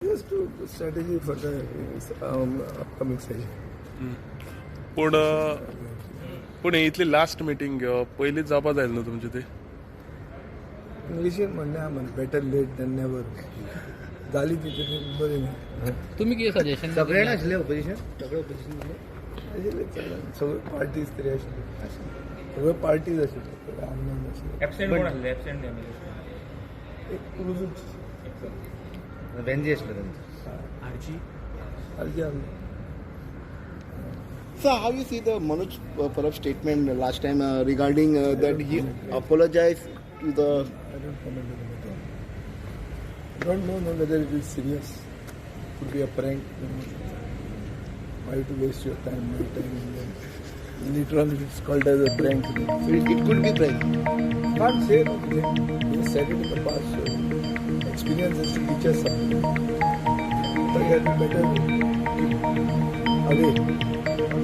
Just to strategy for the upcoming session. पूण पूण ही इतली लास्ट मिटींग घेवप, पयलींच जावपा जाय न्हू तुमची ती. इंग्लिशीन म्हणणें आहा मरे, बेटर लेट दॅन नेवर. जाली ती तरी बरें न्ही. तुम्ही कितें सजेशन? सगळे आशिल्ले ओपोजिशन, सगळे ओपोजिशन. आशिल्ले सगळे, सगळे पार्टीज तरी आशिल्ले, सगळ्यो पार्टीज आशिल्ले, सगळे आमदार आशिल्ले. एबसेंट कोण आसले एबसेंट एमएलए? एक क्रुजूच. बेंजी आशिल्लो तेंचो. आरजी. आरजी आसलो. Sir, how you see the Manoj Parab statement last time regarding that he apologized to the I don't comment on it at all. I don't know, no, whether it is serious. Could be a prank. Why to waste your time, my time, and then later on it's called as a prank. So it could be prank. Can't say. No, they said it in the past. So experience has to teach us something. But you had better keep away.